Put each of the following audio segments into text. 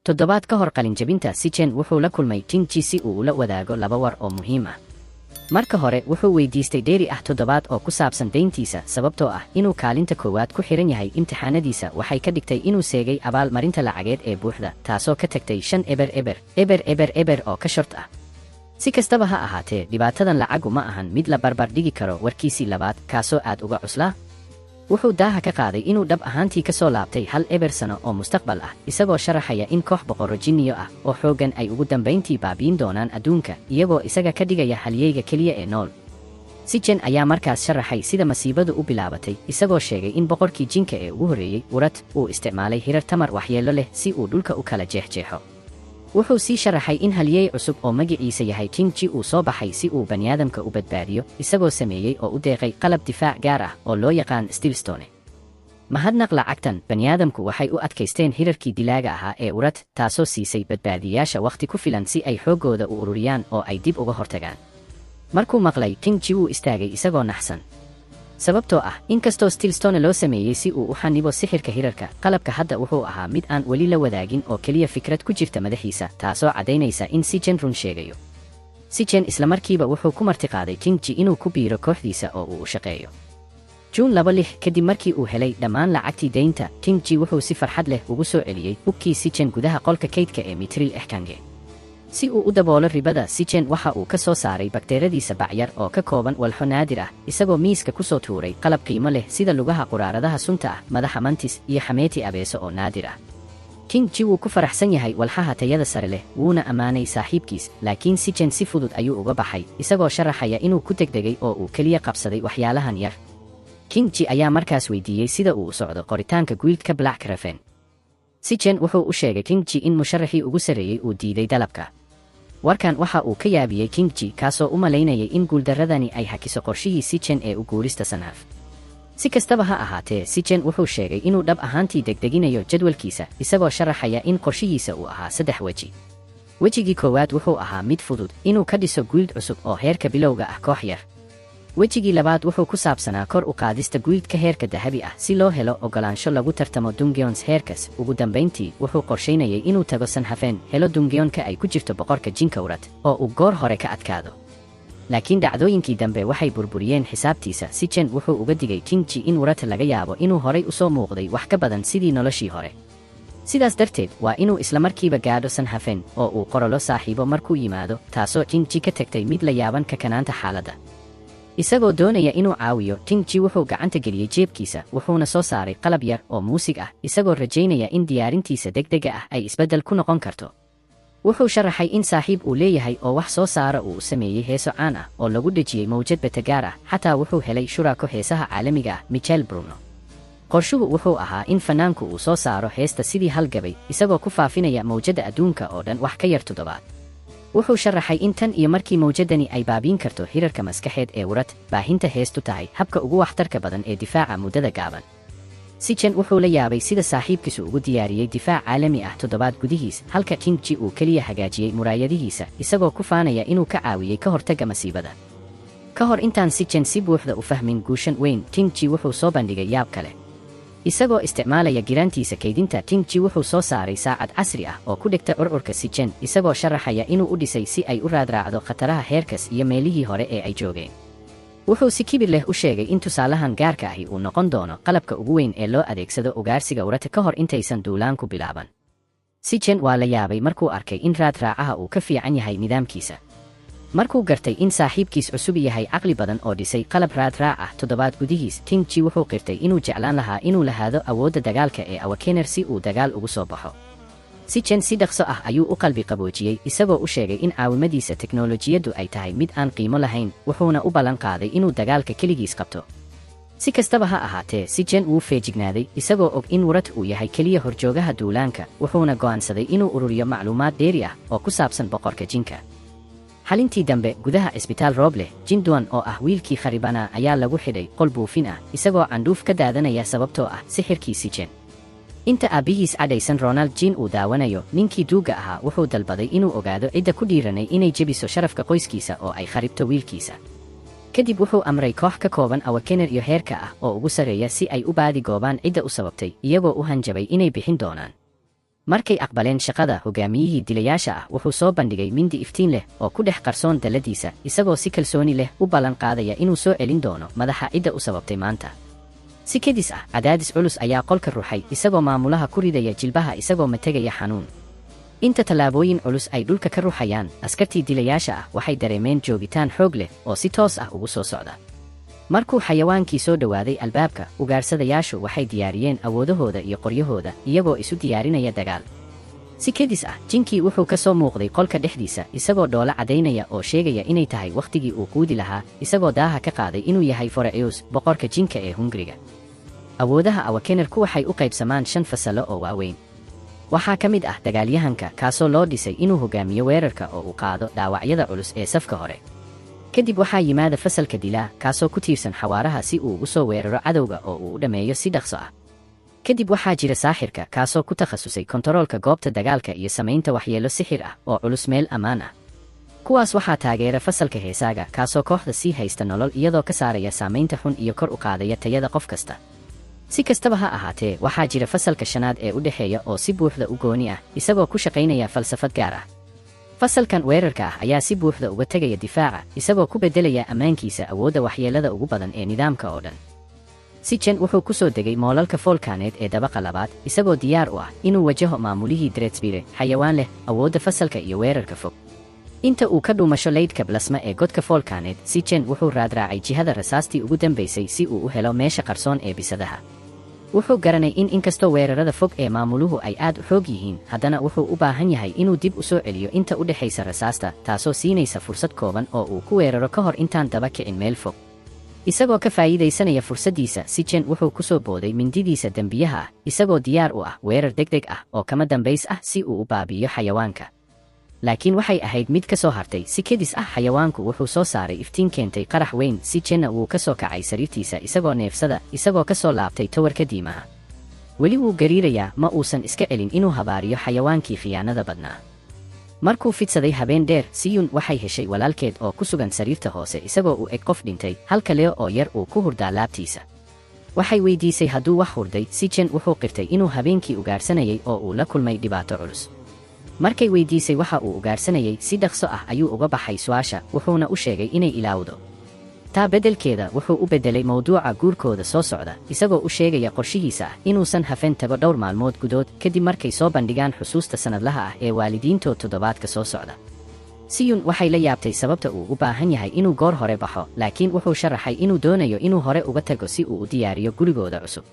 Toddobaad ka hor qalinjabinta, Sichen wuxuu la kulmay Tingji si uu ula wadaago laba war oo muhiim ah. Marka hore, wuxuu weydiistay dheeri ah toddobaad oo ku saabsan deyntiisa, sababtoo ah inuu kaalinta koowaad ku xiran yahay imtixaanadiisa waxay ka dhigtay inuu seegay abaal marinta lacageed ee buuxda, taasoo ka tagtay 5000 000 oo ka short ah. Si kastaba ha ahaatee, dhibaatadan lacagu ma ahan mid la barbar dhigi karo warkiisii labaad, kaasoo aad uga cuslaa. Wuxuu daaha ka qaaday inuu dhab ahaantii ka soo laabtay 10 sano oo mustaqbal ah, isagoo sharaxaya in koox boqorro jinniyo ah oo xooggan ay ugu dambayntii baabi'in doonaan adduunka, iyagoo isaga ka dhigaya halyeyga keliya ee nool. Sijen ayaa markaas sharaxay sida masiibadu u bilaabatay, isagoo sheegay in boqorkii jinka ee ugu horreeyey, Urad, uu isticmaalay hirar tamar waxyeello leh si uu dhulka u kala jeexjeexo. Wuxuu sii sharaxay in halyey cusub oo magiciisa yahay Tingji uu soo baxay si uu baniaadamka u badbaadiyo, isagoo sameeyey oo u deeqay qalab difaac gaar ah oo loo yaqaan Stillstone. Mahadnaq lacagtan, baniaadamku waxay u adkaysteen hirarkii dilaaga ahaa ee Urad, taasoo siisay badbaadiyayaasha wakhti ku filan si ay xooggooda u ururiyaan oo ay dib uga hortagaan. Markuu maqlay, Tingji wuu istaagay isagoo naxsan, sababtoo ah inkastoo Stillstone loo sameeyey si uu u xanibo sixirka hirarka, qalabka hadda wuxuu ahaa mid aan weli la wadaagin oo keliya fikrad ku jirta madaxiisa, taasoo caddaynaysa in Sijen run sheegayo. Sijen islamarkiiba wuxuu ku martiqaaday Tingji inuu ku biiro kooxdiisa oo uu u shaqeeyo. Juun 26, kadib markii uu helay dhammaan lacagtii deynta, Tingji wuxuu si farxad leh ugu soo celiyey hubkii Sijen gudaha qolka kaydka ee Mitril Exkange. Si uu u daboolo ribada, Sijen waxa uu ka soo saaray bakteeradiisa bacyar oo ka kooban walxo naadir ah, isagoo miiska ku soo tuuray qalab qiimo leh sida lugaha quraaradaha sunta ah, madaxa mantis iyo xameeti abeeso oo naadir ah. Tingji wuu ku faraxsan yahay walxaha tayada sare leh, wuuna ammaanay saaxiibkiis, laakiin Sijen si fudud ayuu uga baxay, isagoo sharaxaya inuu ku degdegay oo uu keliya qabsaday waxyaalahan yar. Tingji ayaa markaas weydiiyey sida uu u socdo qoritaanka guildka Black Raven. Sijen wuxuu u sheegay Tingji in musharaxii ugu sarreeyey uu diiday dalabka. Warkan waxa uu ka yaabiyey Tingji, kaasoo u malaynayay in guuldarradani ay hakiso qorshihii Sijen ee u guurista Sanhaf. Si kastaba ha ahaatee, Sijen wuxuu sheegay inuu dhab ahaantii degdeginayo jadwalkiisa, isagoo sharaxaya in qorshihiisa uu ahaa saddex weji. Wejigii koowaad wuxuu ahaa mid fudud, inuu ka dhiso guild cusub oo heerka bilowga ah koox yar. Wejigii labaad wuxuu ku saabsanaa kor u qaadista guildka heerka dahabi ah si loo helo ogolaansho lagu tartamo dungeons heerkas. Ugu dambayntii, wuxuu qorshaynayay inuu tago Sanhafen, helo dungeonka ay ku jirto boqorka jinka Urad, oo uu goor hore ka adkaado. Laakiin dhacdooyinkii dambe waxay burburiyeen xisaabtiisa. Sijen wuxuu uga digay Tingji in Urad laga yaabo inuu horay usoo muuqday wax ka badan sidii noloshii hore, sidaas darteed waa inuu islamarkiiba gaadho Sanhafen oo uu qorolo saaxiibo markuu yimaado, taasoo Tingji ka tagtay mid la yaaban kakanaanta xaaladda. Isagoo doonaya inuu caawiyo, Tingji wuxuu gacanta geliyey jeebkiisa, wuxuuna soo saaray qalab yar oo muusig ah, isagoo rajaynaya in diyaarintiisa degdega ah ay isbeddel ku noqon karto. Wuxuu sharaxay in saaxiib uu leeyahay oo wax soo saara uu u sameeyey heeso caan ah oo lagu dhejiyey mawjad betagaar ah. Xataa wuxuu helay shuraako heesaha caalamiga ah, Michel Bruno. Qorshuhu wuxuu ahaa in fanaanku uu soo saaro heesta sidii hal gabay, isagoo ku faafinaya mawjadda adduunka oo dhan wax ka yar toddobaad. Wuxuu sharaxay in tan iyo markii mawjadani ay baabiin karto hirarka maskaxeed ee Urad, baahinta heestu tahay habka ugu waxtarka badan ee difaaca muddada gaaban. Sijen wuxuu la yaabay sida saaxiibkiisu ugu diyaariyey difaac caalami ah toddobaad gudihiis, halka Tingji uu keliya hagaajiyey muraayadihiisa, isagoo ku faanaya inuu ka caawiyey ka hortagga masiibada. Ka hor intaan Sijen si buuxda u fahmin guushan weyn, Tingji wuxuu soo bandhigay yaab kale. Isagoo isticmaalaya giraantiisa kaydinta, Tingji wuxuu soo saaray saacad casri ah oo ku dhigta curcurka Sijen, isagoo sharaxaya inuu u dhisay si ay u raadraacdo khataraha heerkas iyo meelihii hore ee ay joogeen. Wuxuu si kibir leh u sheegay in tusaalahan gaarka ahi uu noqon doono qalabka ugu weyn ee loo adeegsado ugaarsiga Urata ka hor intaysan duulaanku bilaaban. Sijen waa la yaabay markuu arkay in raad raacaha uu ka fiican yahay nidaamkiisa. Markuu gartay in saaxiibkiis cusub yahay caqli badan oo dhisay qalab raad raac ah toddobaad gudihiis, Tingji wuxuu qirtay inuu jeclaan lahaa inuu lahaado awoodda dagaalka ee Awakener si uu dagaal ugu soo baxo. Sijen si dhaqso ah ayuu u qalbi qaboojiyey, isagoo u sheegay in caawimadiisa teknolojiyaddu ay tahay mid aan qiimo lahayn, wuxuuna u ballan qaaday inuu dagaalka keligiis qabto. Si kastaba ha ahaatee, Sijen wuu feejignaaday, isagoo og in Urad uu yahay keliya horjoogaha duulaanka, wuxuuna go'aansaday inuu ururiyo macluumaad dheeri ah oo ku saabsan boqorka jinka. Xalintii dambe, gudaha cisbitaal roob leh, Jinduan oo ah wiilkii kharibanaa ayaa lagu xidhay qol buufin ah, isagoo candhuuf ka daadanaya sababtoo ah sixirkii Sijen. Inta aabbihiis cadhaysan Ronald Jin uu daawanayo, ninkii duugga ahaa wuxuu dalbaday inuu ogaado cidda ku dhiiranay inay jebiso sharafka qoyskiisa oo ay kharibto wiilkiisa. Kadib wuxuu amray koox ka kooban Awakener iyo heerka ah oo ugu sarreeya si ay u baadi goobaan cidda u sababtay, iyagoo u hanjabay inay bixin doonaan. Markay aqbaleen shaqada, hogaamiyihii dilayaasha ah wuxuu soo bandhigay mindi iftiin leh oo ku dhex qarsoon dalladiisa, isagoo si kalsooni leh u ballan qaadaya inuu soo celin doono madaxa cidda u sababtay maanta. Si kedis ah, cadaadis culus ayaa qolka ruxay, isagoo maamulaha ku ridaya jilbaha isagoo mategaya xanuun. Inta tallaabooyin culus ay dhulka ka ruxayaan, askartii dilayaasha ah waxay dareemeen joogitaan xoog leh oo si toos ah ugu soo socda. Markuu xayawaankii soo dhowaaday albaabka, ugaarsadayaashu waxay diyaariyeen awoodahooda iyo qoryahooda, iyagoo isu diyaarinaya dagaal. Si kedis ah, jinkii wuxuu ka soo muuqday qolka dhexdiisa, isagoo dhoola caddaynaya oo sheegaya inay tahay wakhtigii uu quudi lahaa, isagoo daaha ka qaaday inuu yahay Foreus, boqorka jinka ee Hungriga. Awoodaha Awakenerku waxay u qaybsamaan 5 fasalo oo waaweyn. Waxaa ka mid ah dagaalyahanka, kaasoo loo dhisay inuu hogaamiyo weerarka oo uu qaado dhaawacyada culus ee safka hore. Kadib waxaa yimaada fasalka dilaa, kaasoo ku tiirsan xawaaraha si uu ugu soo weeraro cadowga oo uu u dhammeeyo si dhaqso ah. Kadib waxaa jira saaxirka, kaasoo ku takhasusay kontaroolka goobta dagaalka iyo samaynta waxyeello sixir ah oo culus meel ammaan ah. Kuwaas waxaa taageera fasalka heesaaga, kaasoo kooxda sii haysta nolol iyadoo ka saaraya saamaynta xun iyo kor u qaadaya tayada qof kasta. Si kastaba ha ahaatee, waxaa jira fasalka shanaad ee u dhexeeya oo si buuxda u gooni ah, isagoo ku shaqaynaya falsafad gaar ah. Fasalkan weerarka ah ayaa si buuxda uga tegaya difaaca, isagoo ku beddelaya ammaankiisa awoodda waxyeellada ugu badan ee nidaamka oo dhan. Sichen wuxuu ku soo degay moolalka foolkaaneed ee dabaqa labaad, isagoo diyaar u ah inuu wajaho maamulihii Dreadsbire, xayawaan leh awoodda fasalka iyo weerarka fog. Inta uu ka dhuumasho leydhka blasma ee godka foolkaaneed, Sichen wuxuu raadraacay jihada rasaastii ugu dambaysay si uu u helo meesha qarsoon ee bisadaha. Wuxuu garanay in inkastoo weerarada fog ee maamuluhu ay aad u xoog yihiin, haddana wuxuu u baahan yahay inuu dib u soo celiyo inta u dhexaysa rasaasta, taasoo siinaysa fursad kooban oo uu ku weeraro ka hor intaan daba kicin meel fog. Isagoo ka faa'iidaysanaya fursaddiisa, Sichen wuxuu ku soo booday mindidiisa dembiyaha ah, isagoo diyaar u ah weerar degdeg ah oo kama dambays ah si uu u baabi'iyo xayawaanka. Laakiin waxay ahayd mid ka soo hartay. Si kedis ah, xayawaanku wuxuu soo saaray iftiin keentay qarax weyn. Sichenna wuu ka soo kacay sariirtiisa isagoo neefsada, isagoo ka soo laabtay towarka diimaha. Weli wuu gariirayaa, ma uusan iska celin inuu habaariyo xayawaankii khiyaanada badnaa. Markuu fidsaday habeen dheer, Siyun waxay heshay walaalkeed oo ku sugan sariirta hoose isagoo u eg qof dhintay, halka Leo oo yar uu ku hurdaa laabtiisa. Waxay weydiisay hadduu wax hurday. Sichen wuxuu qirtay inuu habeenkii ugaarsanayay oo uu la kulmay dhibaato culus. Markay weydiisay waxa uu ugaarsanayay, si dhaqso ah ayuu uga baxay su'aasha, wuxuuna u sheegay inay ilaawdo. Taa beddelkeeda wuxuu u beddelay mowduuca guurkooda soo socda, isagoo u sheegaya qorshihiisa ah inuusan hafeen tago dhowr maalmood gudood kadib markay soo bandhigaan xusuusta sanadlaha ah ee waalidiintood toddobaadka soo socda. Siyun waxay la yaabtay sababta uu u baahan yahay inuu goor hore baxo, laakiin wuxuu sharaxay inuu doonayo inuu hore uga tago si uu u diyaariyo gurigooda cusub.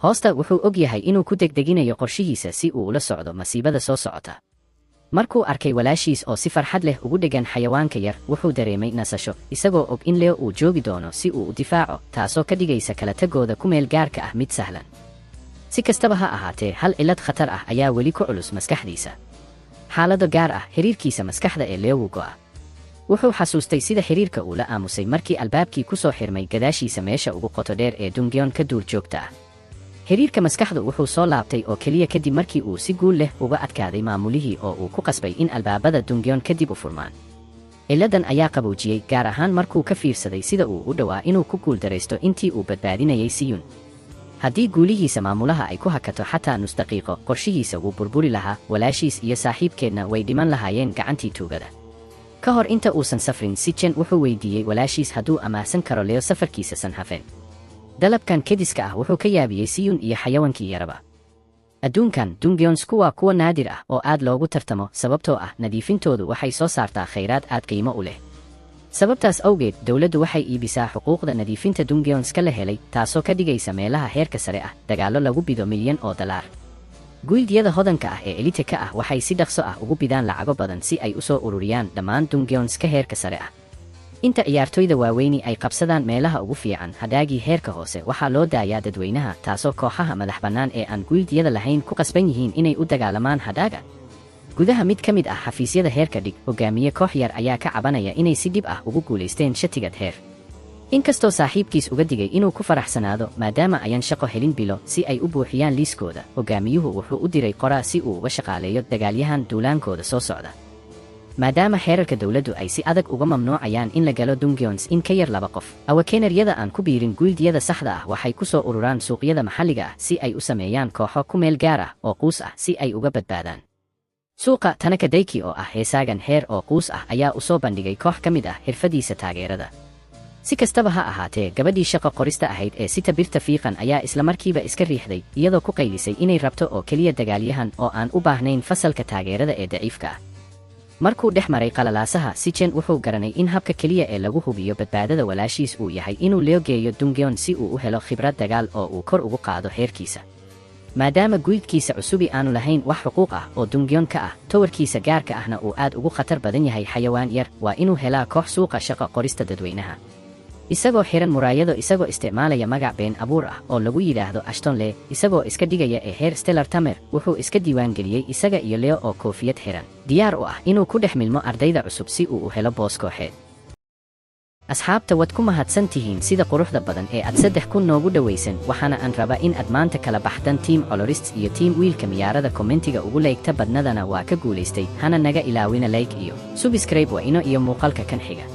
Hoosta wuxuu og yahay inuu ku degdeginayo qorshihiisa si uu ula socdo masiibada soo socota. Markuu arkay walaashiis oo si farxad leh ugu dhegan xayawaanka yar, wuxuu dareemay nasasho, isagoo og in Leo uu joogi doono si uu u difaaco, taasoo ka dhigaysa kala tagooda ku meel gaarka ah mid sahlan. Si kastaba ha ahaatee, hal cillad khatar ah ayaa weli ku culus maskaxdiisa. Xaalado gaar ah, xiriirkiisa maskaxda ee Leo wuu go'a. Wuxuu xasuustay sida xiriirka uu la aamusay markii albaabkii ku soo xirmay gadaashiisa meesha ugu qoto dheer ee dungeon ka duur joogta ah. Xiriirka maskaxdu wuxuu soo laabtay oo keliya kadib markii uu si guul leh uga adkaaday maamulihii oo uu ku qasbay in albaabada dungeon kadib u furmaan. Cilladan ayaa qaboojiyey, gaar ahaan markuu ka fiirsaday sida uu u dhowaa inuu ku guuldaraysto intii uu badbaadinayay Siyun. Haddii guulihiisa maamulaha ay ku hakato xataa nus daqiiqo, qorshihiisa wuu burburi lahaa, walaashiis iyo saaxiibkeedna way dhiman lahaayeen gacantii tuugada. Ka hor inta uusan safrin, Sichen wuxuu weydiiyey walaashiis hadduu amaahsan karo Leo safarkiisa Sanhafen. Dalabkan kediska ah wuxuu ka yaabiyey Siyun iyo xayawaankii yaraba. Adduunkan, dungeonsku waa kuwa naadir ah oo aad loogu tartamo, sababtoo ah nadiifintoodu waxay soo saartaa khayraad aad qiimo u leh. Sababtaas awgeed, dowladdu waxay iibisaa xuquuqda nadiifinta dungeonska la helay, taasoo ka dhigaysa meelaha heerka sare ah dagaallo lagu bido milyan oo dalaar. Guildiyada hodanka ah ee elite ka ah waxay si dhaqso ah ugu bidaan lacago badan si ay u soo ururiyaan dhammaan dungeonska heerka sare ah. Inta ciyaartoyda waaweyni ay qabsadaan meelaha ugu fiican, hadhaagii heerka hoose waxaa loo daayaa dadweynaha, taasoo kooxaha madax bannaan ee aan guildiyada lahayn ku qasban yihiin inay u dagaalamaan hadhaaga. Gudaha mid ka mid ah xafiisyada heerka dhig, hogaamiye koox yar ayaa ka cabanaya inay si dhib ah ugu guulaysteen shatigad heer. Inkastoo saaxiibkiis uga digay inuu ku faraxsanaado maadaama ayan shaqo helin bilo si ay u buuxiyaan liiskooda, hogaamiyuhu wuxuu u diray qoraa si uu uga shaqaaleeyo dagaalyahan duulaankooda soo socda. Maadaama xeerarka dowladdu ay si adag uga mamnuucayaan in la galo dungeons in ka yar laba qof, awakeneryada aan ku biirin guildiyada saxda ah waxay ku soo ururaan suuqyada maxalliga ah si ay u sameeyaan kooxo ku meel gaar ah oo quus ah si ay uga badbaadaan. Suuqa Tanaka Dayki oo ah heesaagan heer oo quus ah ayaa u soo bandhigay koox ka mid ah xirfadiisa taageerada. Si kastaba ha ahaatee, gabadhii shaqo qorista ahayd ee sita birta fiiqan ayaa islamarkiiba iska riixday, iyadoo ku qaylisay inay rabto oo keliya dagaalyahan oo aan u baahnayn fasalka taageerada ee daciifka ah. Markuu dhex maray qalalaasaha, Sichen wuxuu garanay in habka keliya ee lagu hubiyo badbaadada walaashiis uu yahay inuu Leo geeyo dungeon si uu u helo khibrad dagaal oo uu kor ugu qaado heerkiisa. Maadaama guildkiisa cusubi aanu lahayn wax xuquuq ah oo dungeon ka ah, towarkiisa gaarka ahna uu aad ugu khatar badan yahay xayawaan yar, waa inuu helaa koox suuqa shaqo qorista dadweynaha. Isagoo xiran muraayado, isagoo isticmaalaya magac been abuur ah oo lagu yidhaahdo Ashton Lee, isagoo iska dhigaya ee heer Stellar Tamer, wuxuu iska diiwaan geliyey isaga iyo Leo oo koofiyad xiran, diyaar u ah inuu ku dhex milmo ardayda cusub si uu u helo boos kooxeed. Asxaabta, waad ku mahadsan tihiin sida quruxda badan ee aad 3000 noogu dhowaysan, waxaana aan raba in aad maanta kala baxdan team colorists iyo team wiilka miyaarada. Commentiga ugu liketa badnadana waa ka guulaystay. Hana naga ilaawina like iyo subscribe. Waa ino iyo muuqaalka kan xiga.